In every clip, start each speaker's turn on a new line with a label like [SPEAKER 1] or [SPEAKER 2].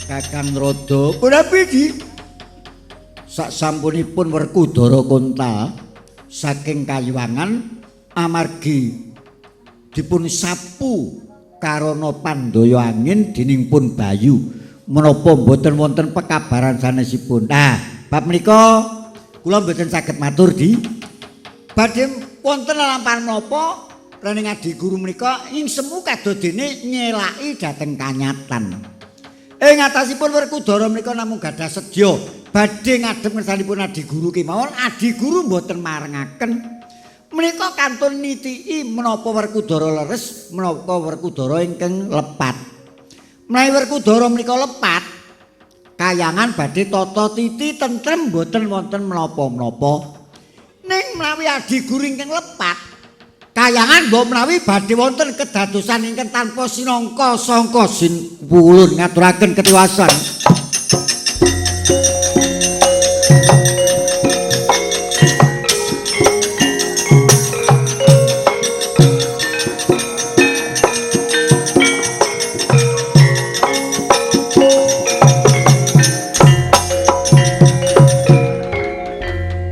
[SPEAKER 1] Kakang Rada punapi di sak sampunipun Werkudara kontal saking Kayuwangan amargi dipun sapu karana pandaya angin dening pun Bayu menapa mboten wonten pekabaran sanesipun. Nah, bab menika kula mboten saged matur di badhe wonten lelampahan menapa rening adi guru menika ing semu kadodene nyelaki dhateng kanyatan. Ing atasipun Werkudara menika namung gadah sedya badhe ngadhep ngersanipun adi guru kemawon, adi guru mboten marengaken. Menika kantun nitiki menapa Werkudara leres, menapa Werkudara ingkang lepat. Menawi Werkudara menika lepat, kayangan badhe tata titi tentrem mboten wonten menapa-menapa. Ning menawi adi guru ingkang lepat, kayangan mbok menawi badhe wonten kedadosan ingkang tanpa sinangka sangka sin ulun ngaturaken ketiwasan.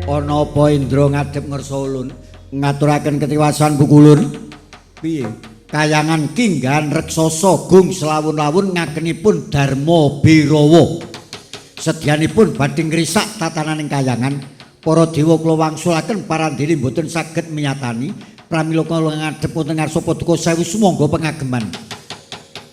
[SPEAKER 1] Ana apa Indra ngadhep ngersa ulun? Ngaturaken ketiwasan Pukulun. Piye? Kayangan kinggahan reksasa gung selawun-lawun ngakenipun Darma Birawa. Sedyanipun badhe ngrisak tatananing kayangan. Para dewa kula wangsulaken parandene mboten saged miyatani. Pramila kula ngadhep wonten ngarsa paduka sewu sumangga pengageman.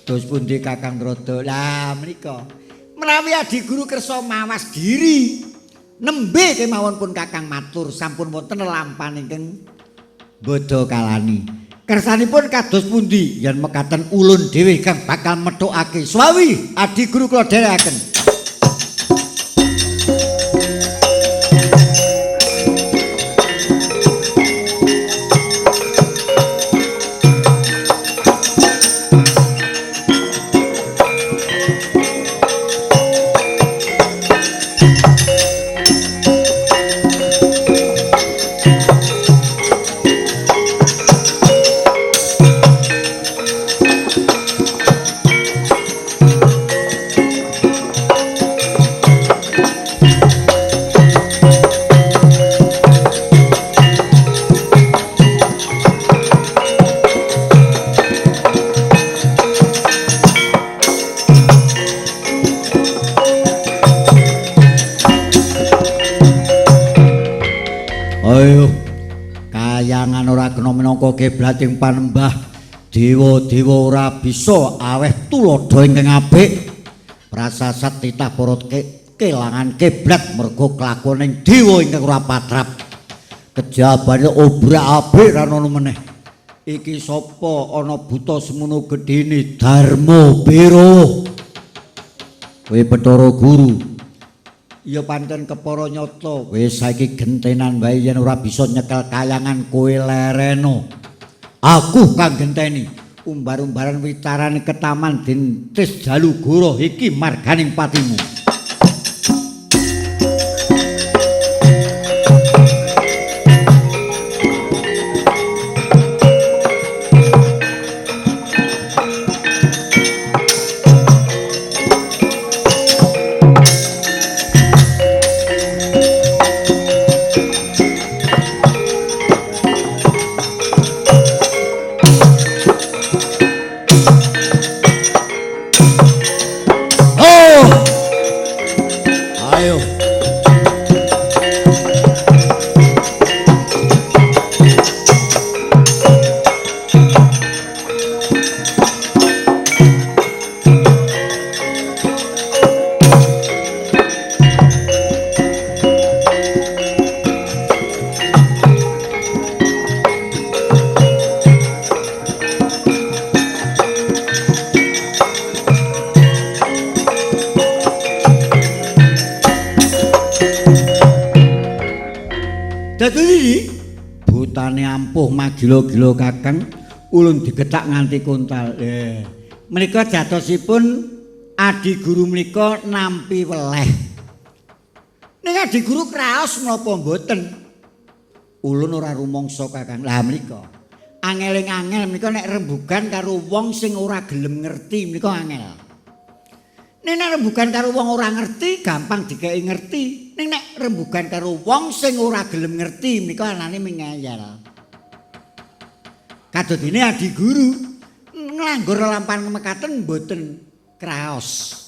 [SPEAKER 1] Dos pundi Kakang Rada? Lah menika menawi adi guru kersa mawas diri nembe kemawon pun Kakang matur sampun wonten lelampahan ingkang bodha kalani. Kersanipun kados pundi yen mekaten ulun dhewe kang bakal methukake. Swawi adi guru kula dherekaken. Ayo, kayangan ora kena minangka kiblating panembah. Dewa-dewa ora bisa aweh tuladha ingkang apik. Prasasat titah para kelangan kiblat merga kelakuaning dewa ingkang ora patrap. Kejabane obrak-abrik ra ono meneh. Iki sapa ana buta semono gedene Darma Birawa. Kowe Bathara Guru. Ya pancen kepara nyata. Wis saiki gentenan wae yen ora bisa nyekel kayangan kowe lereno. Aku kang genteni. Umbar-umbaran wicarane ketaman dintis Jalugara iki marganing patimu. Ayo. Dadi butane ampuh magila-gila Kakang, ulun digetak nganti kontal. Menika jatosipun adi guru menika nampi weleh. Ning adi guru kraos menapa mboten? Ulun ora rumangsa Kakang. Lah menika angeling angel menika nek rembugan karo wong sing ora gelem ngerti menika angel. Nek rembugan karo wong ora ngerti gampang dikeki ngerti. Ning nek rembugan karo wong sing ora gelem ngerti menika anane mengeyel. Kadodene adi guru nglanggur lelampahan mekaten mboten kraos.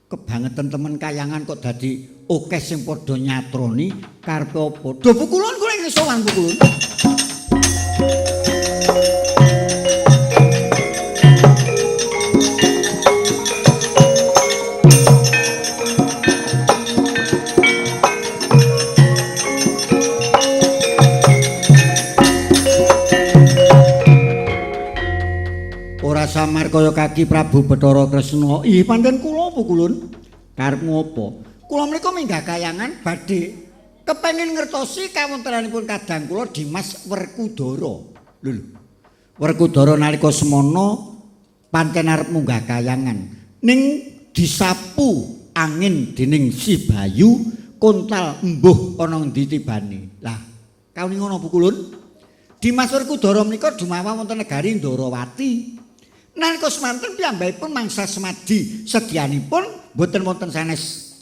[SPEAKER 1] Kebangetan temen kayangan kok dadi akeh sing padha nyatroni karepe apa? Do pukulun kula ing sowan pukulun. Ora samar kaya kaki Prabu Bathara Kresna. Ih pancen kula pukulun. Karepmu apa? Kula menika minggah kayangan badhe kepengin ngertosi kawontenanipun kadang kula Dimas Werkudara. Lho lho. Werkudara nalika semana pancen arep munggah kayangan. Ning disapu angin dening Si Bayu kontal embuh ana ngendi tibane. Lah, kauni ngono pukulun. Dimas Werkudara menika dumawa wonten negari Ndorowati. Nalika semanten piyambakipun mangsa semadi sedyanipun mboten wonten sanes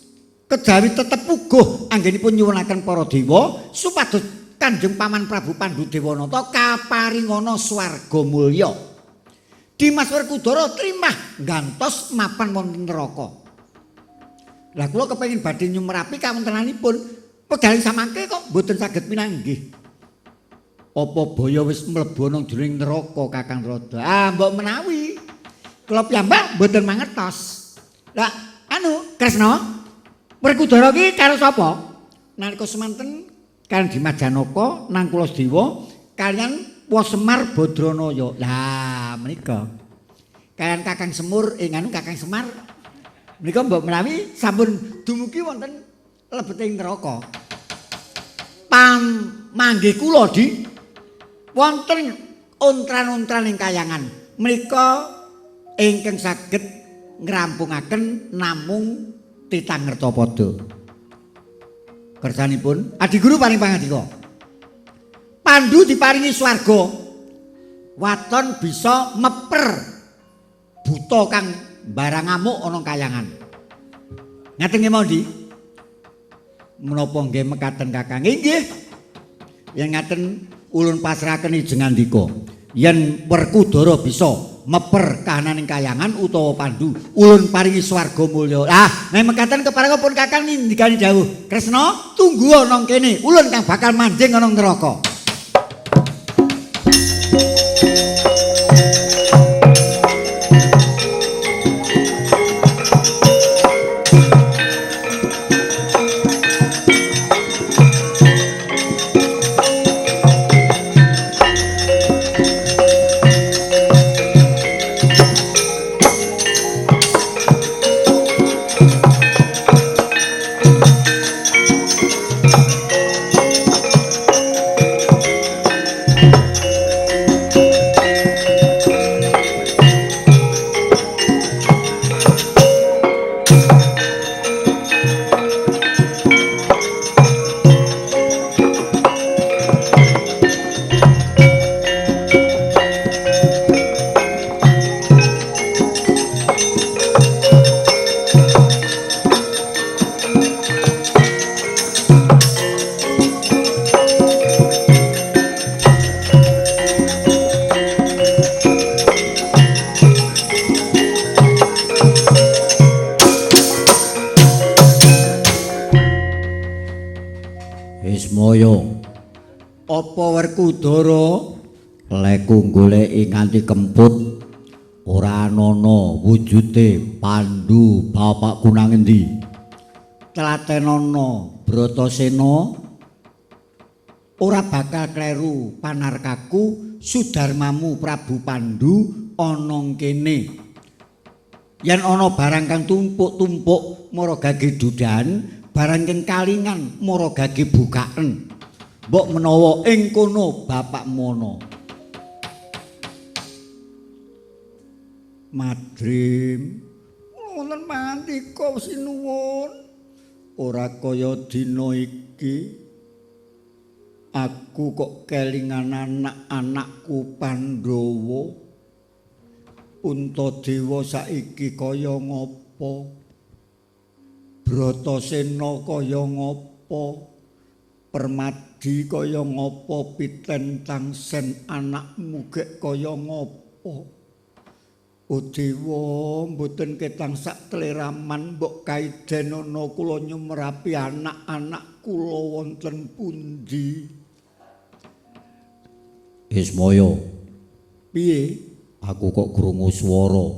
[SPEAKER 1] kejawi tetep puguh anggenipun nyuwunaken para dewa supados Kanjeng Paman Prabu Pandu Dewanata kaparingana swarga mulya. Dimas Werkudara trimah nggantos mapan wonten neraka. Lah kula kepengin badhe nyumerapi kawontenanipun pegaling samangke kok mboten saged pinanggih. Apa baya wis mlebu ana jroning neraka Kakang Rada? Ah mbok menawi. Kula piyambak mboten mangertos. Lah anu Kresna, Werkudara ki karo sapa? Nalika semanten kaliyan Dimas Janaka nang Kuladewa kaliyan Semar Badranaya. Lah menika kaliyan Kakang Semur ing anu Kakang Semar menika mbok menawi sampun dumugi wonten lebeting neraka. Pam manggih kula di wonten ontran-ontran ing kayangan menika ingkang saged ngrampungaken namung titang ngertapada. Kersanipun adi guru paring pangandika. Pandu diparingi swarga. Waton bisa meper buta kang barang ngamuk ana kayangan. Ngaten nggih mondi? Menapa nggih mekaten Kakang? Nggih. Yen ngaten ulun pasrahaken ijeng ngandika. Yen Werkudara bisa meper kahananing kayangan utawa Pandu, ulun paringi swarga mulya. Ah, nek mekaten kepareng pun Kakang ngendikani dawuh. Kresna, tunggu ana kene, ulun kang bakal manjing ana neraka. Apa Werkudara leku goleki nganti kemput ora ana wujude Pandu bapakku nang endi? Tlatenana Bratasena, ora bakal kleru panarkaku Sudarmamu Prabu Pandu ana kene. Yen ana barang kang tumpuk-tumpuk mara gage dudan, barang kang kalingan mara gage bukaen. Mbok menawa ing kono bapakmu ana. Madrim, wonten pangandika sinuwun. Ora kaya dina iki aku kok kelingan anak-anakku Pandhawa. Puntadewa saiki kaya ngapa? Bratasena kaya ngapa? Permadi kaya ngapa? Piten Tangsen anakmu gek kaya ngapa? O dewa, mboten ketang sak tleraman mbok kaidenono kula nyumerapi anak-anak kula wonten pundi?
[SPEAKER 2] Ismaya,
[SPEAKER 1] piye?
[SPEAKER 2] Aku kok krungu swara.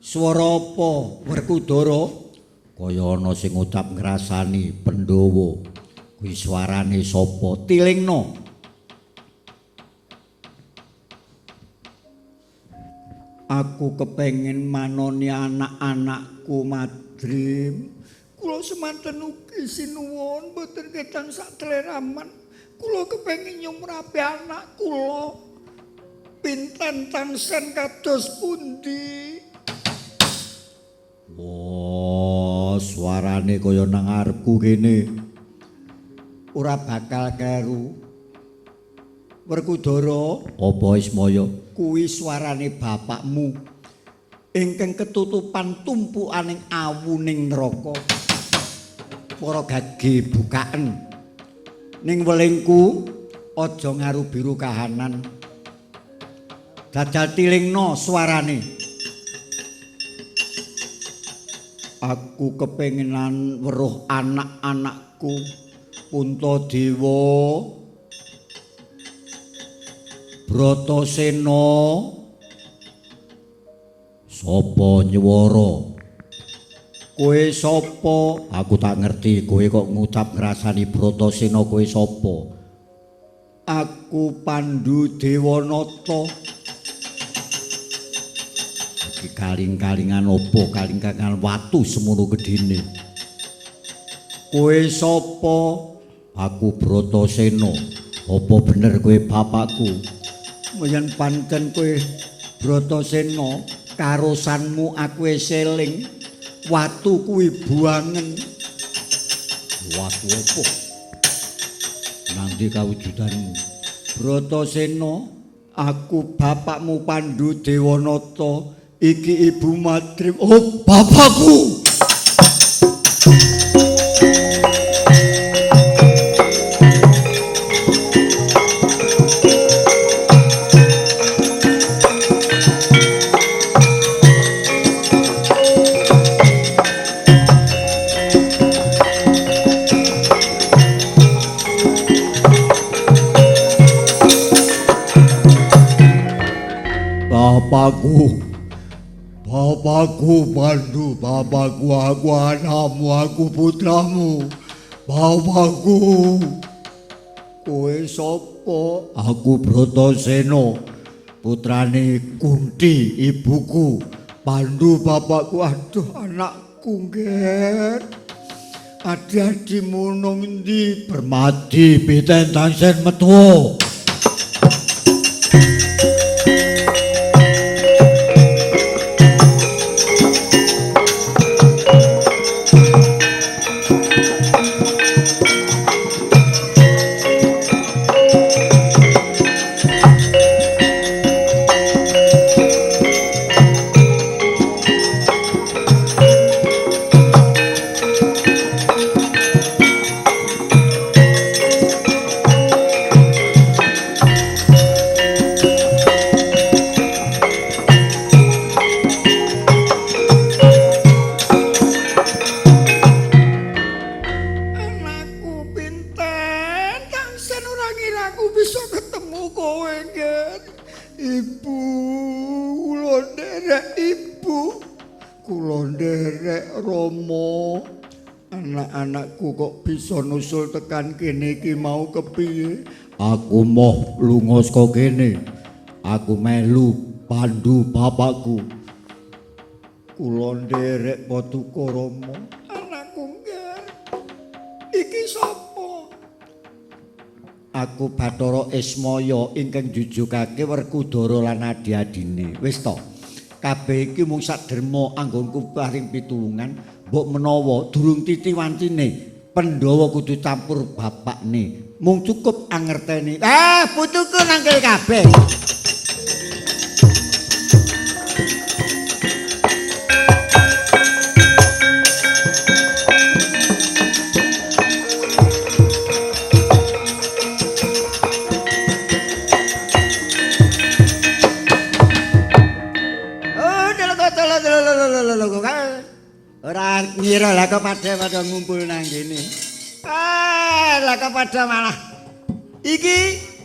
[SPEAKER 1] Swara apa, Werkudara?
[SPEAKER 2] Kaya ana sing ngucap ngrasani Pandhawa. Kuwi swarane sapa?
[SPEAKER 1] Tilingno. Aku kepengin manoni anak-anakku Madrim. Kula semanten ugi sinuwun mboten ketang sak tleraman. Kula kepengin nyumrapi anak kula. Pinten Tangsen kados pundi?
[SPEAKER 2] Wah, suarane kaya nang ngarepku kene.
[SPEAKER 1] Ora bakal kleru. Werkudara,
[SPEAKER 2] apa Ismaya?
[SPEAKER 1] Kuwi suarane bapakmu ingkang ketutupan tumpukaning awuning neraka. Para gage bukaen. Ning welingku aja ngaru biru kahanan. Jajal tilingno suarane. Aku kepengenan weruh anak-anakku Puntadewa, Bratasena.
[SPEAKER 2] Sapa nyuwara?
[SPEAKER 1] Kowe sapa?
[SPEAKER 2] Aku tak ngerti kowe kok ngucap ngrasani Bratasena, kowe sapa?
[SPEAKER 1] Aku Pandu Dewanata.
[SPEAKER 2] Iki kaling-kalingan opo? Kaling-kalingan watu semono gedhene.
[SPEAKER 1] Kowe sapa?
[SPEAKER 2] Aku Bratasena. Apa bener kowe bapakku?
[SPEAKER 1] Yen pancen kowe Bratasena, karosanmu aku eling. Watu kuwi buangen.
[SPEAKER 2] Watu opo? Nang ndi kawujudanmu?
[SPEAKER 1] Bratasena, aku bapakmu Pandu Dewanata, iki Ibu Madrim. Oh, bapakku! Bapakku, bapakku Pandu, bapakku, aku anakmu, aku putramu, bapakku. Kowe sapa?
[SPEAKER 2] Aku Bratasena, putrane Kunti, ibuku.
[SPEAKER 1] Pandu bapakku, aduh anakku ngger. Adi-adimu nang endi?
[SPEAKER 2] Permadi Piten Tangsen metu.
[SPEAKER 1] Anakku kok bisa nusul tekan kene iki mau kepiye?
[SPEAKER 2] Aku moh lunga saka kene. Aku melu Pandu bapakku.
[SPEAKER 1] Kula nderek paduka Rama. Anakku ngger. Iki sapa?
[SPEAKER 2] Aku Bathara Ismaya ingkang njujugake Werkudara lan adi-adine. Wis to. Kabeh iki mung sak derma anggonku paring pitulungan. Mbok menawa durung titi wancine Pandhawa kudu campur bapakne. Mung cukup angerteni. Ah, putuku nang kene kabeh.
[SPEAKER 1] kok padha-padha ngumpul nang kene. Ah, lah kok padha malah. Iki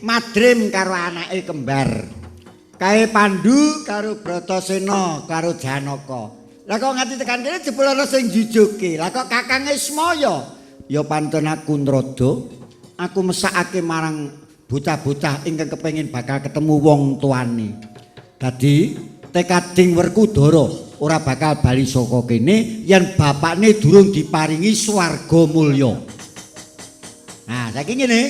[SPEAKER 1] Madrim karo anake kembar. Kae Pandu karo Bratasena karo Janaka. Lah kok nganti tekan kene jebul ana sing jujuke. Lah kok Kakang Ismaya? Ya pantun aku nrada. Aku mesakake marang bocah-bocah ingkang kepengin bakal ketemu wong tuane. Dadi tekading Werkudara ora bakal bali saka kene yen bapakne durung diparingi swarga mulya. Nah, saiki ngene.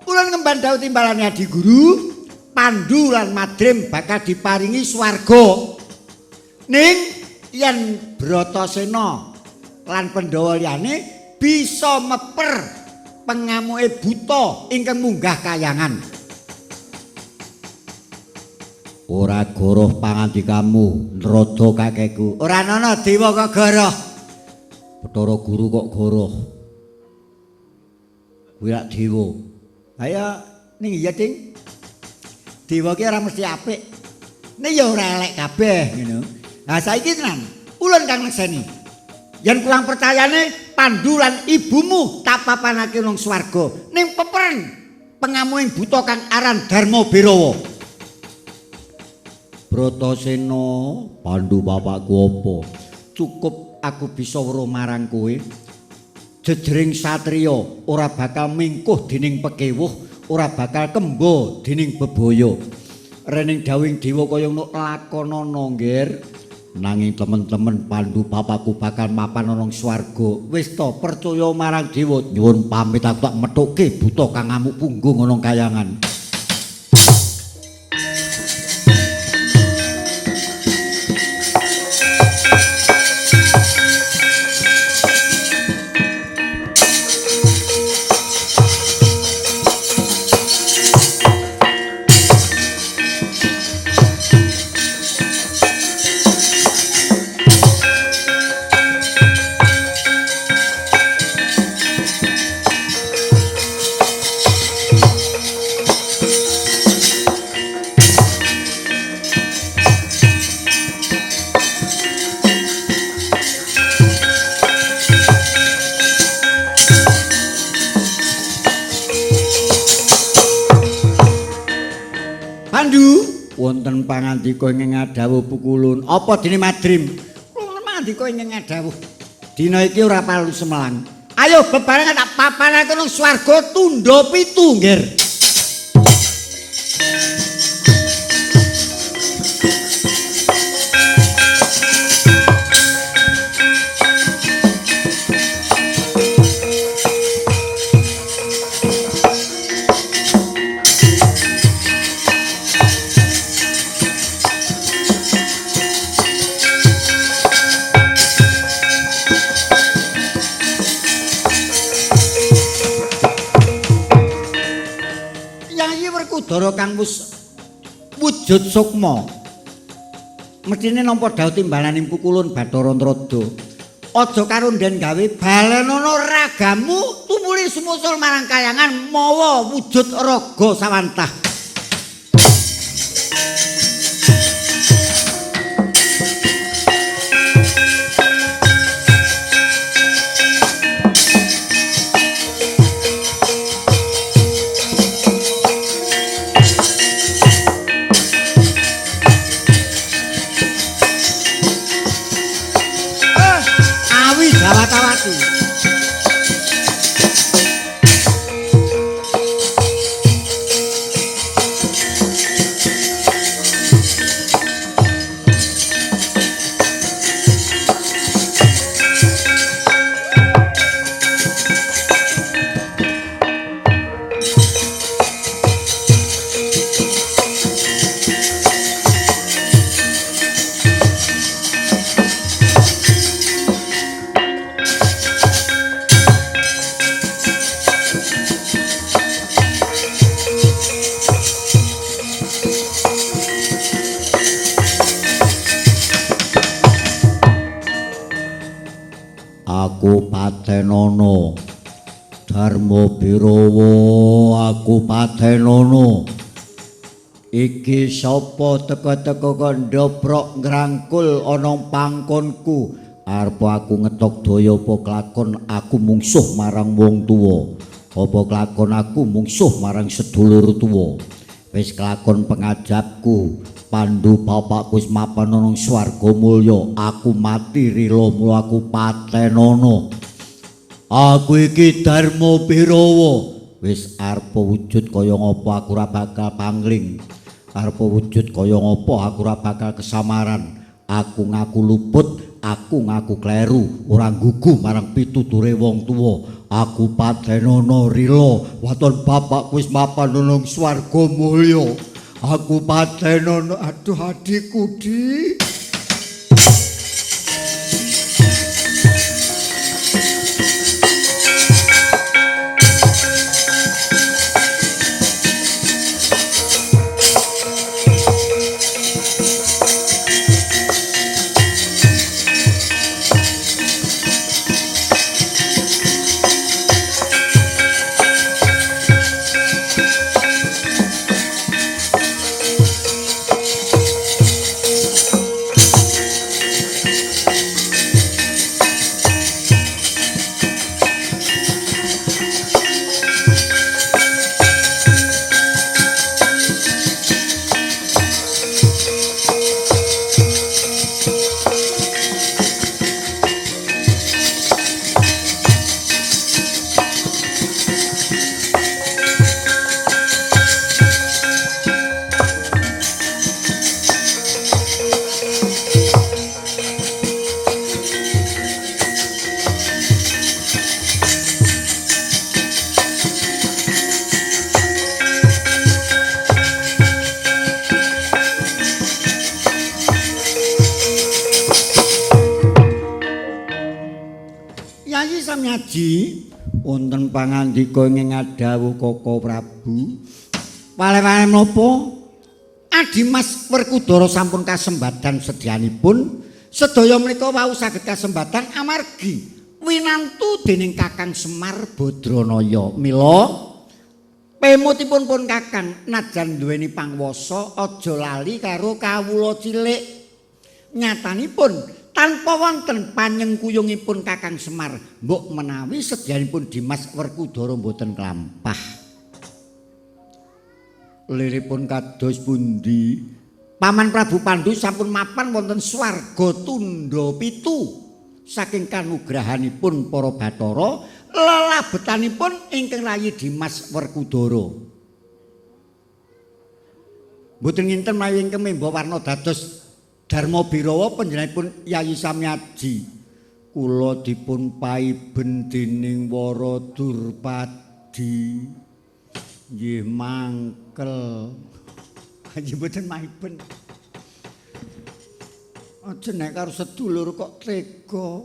[SPEAKER 1] Ulun ngemban dawuh timbalane Adi Guru, Pandu lan Madrim bakal diparingi swarga. Ning yen Bratasena lan Pandhawa liyane bisa meper pengamuke buta ingkang munggah kayangan. Ora goroh pangandikamu, nrada kakekku. Ora ana dewa kok goroh. Bathara Guru kok goroh. Kuwi lak dewa. Ayo ning iya, Ding. Dewa ki ora mesti apik. Ning ya ora elek kabeh ngono. Lah saiki tenan, ulun kang nekseni. Yen kurang percayane Pandu lan ibumu tak papanake nang swarga. Ning peperen pengamuing buta kang aran Darma Birawa. Bratasena, Pandu bapakku apa? Cukup aku bisa weruh marang kowe. Jejering satriya ora bakal mingkuh dening pekewuh, ora bakal kemba dening bebaya. Rening dawing dewa kaya ngono lakonana, Nggir. Nanging temen-temen Pandu bapakku bakal mapan ana swarga. Wis to percaya marang dewa. Nyuwun pamit aku tak methuke buta kang ngamuk punggung ana kayangan. Wonten pangandika ingkang ngadhawuh pukulun. Apa dene Madrim? Wonten pangandika ingkang ngadhawuh. Dina iki ora perlu semelang. Ayo bebarengan tak papanake nang swarga tundha pitu, Nggir. Werkudara kang wis wujud sukma. Mestine nampa dawuh timbalaning pukulun Bathara Nrada. Aja karo nden gawe balenono ragamu tumuli sumusul marang kayangan mawa wujud raga sawantah. Aku patenono Darma Birawa, aku patenono. Iki sapa teka-teka kok ndobrok ngrangkul ana pangkonku. Arep aku ngetok daya apa kelakon aku mungsuh marang wong tuwa, apa kelakon aku mungsuh marang sedulur tuwa. Wis kelakon pengajapku Pandu bapakku wis mapan ana swarga mulya, aku mati rila mula aku patenono. Aku iki Darma Birawa. Wis arep wujud kaya ngapa aku ora bakal pangling. Arep wujud kaya ngapa aku ora bakal kesamaran. Aku ngaku luput, aku ngaku kleru, ora guguh marang pituture wong tuwa. Aku patenono rila, waton bapakku wis mapan ana swarga mulya. Aku patenono, aduh adikku di. Wonten pangandika ing ngadhawuh Koko Prabu. Wale-wale menapa? Adimas Werkudara sampun kasembadan sedyanipun. Sedaya menika wau saged kasembatan amargi winantu dening Kakang Semar Badranaya. Mila pemutipun pun Kakang najan duweni pangwasa aja lali karo kawula cilik. Nyatanipun tanpa wonten panyengkuyungipun Kakang Semar, mbok menawi sedyanipun Dimas Werkudara mboten klampah. Liripun kados pundi? Paman Prabu Pandu sampun mapan wonten swarga tundha pitu saking kanugrahanipun para bathara lelabetanipun ingkang rayi Dimas Werkudara. Mboten nginten menawi ingkang memba warna dados Darma Birawa panjenenganipun Yayi Samyaji. Kula dipun paiben dening Wara Durpadi. Nggih mangkel. Nggih mboten maiben. Aja nek karo sedulur kok tega.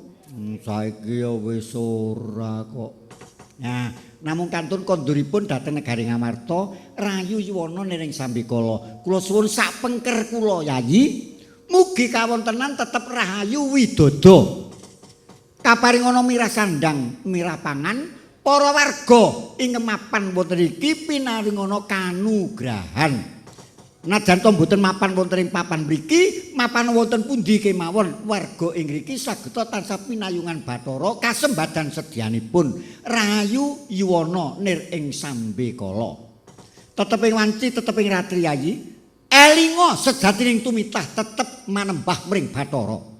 [SPEAKER 1] Saiki ya wis ora kok. Nah, namung kantun konduripun dhateng negari Ngamarta, rayu yuwana niring sambikala. Kula suwun sak pengker kula Yayi. Mugi kawontenan tetep rahayu widodo. Kaparingana mirah sandang, mirah pangan, para warga ing mapan wonten iki pinaringana kanugrahan. Najan to mboten mapan wonten ing papan mriki, mapan wonten pundi kemawon warga ing mriki sageta tansah pinayungan Bathara kasembadan sedyanipun. Rahayu yuwana nir ing sambekala. Tetep ing wanci, tetep ing ratri Yayi. Elinga sejatining tumitah tetep manembah mring Bathara.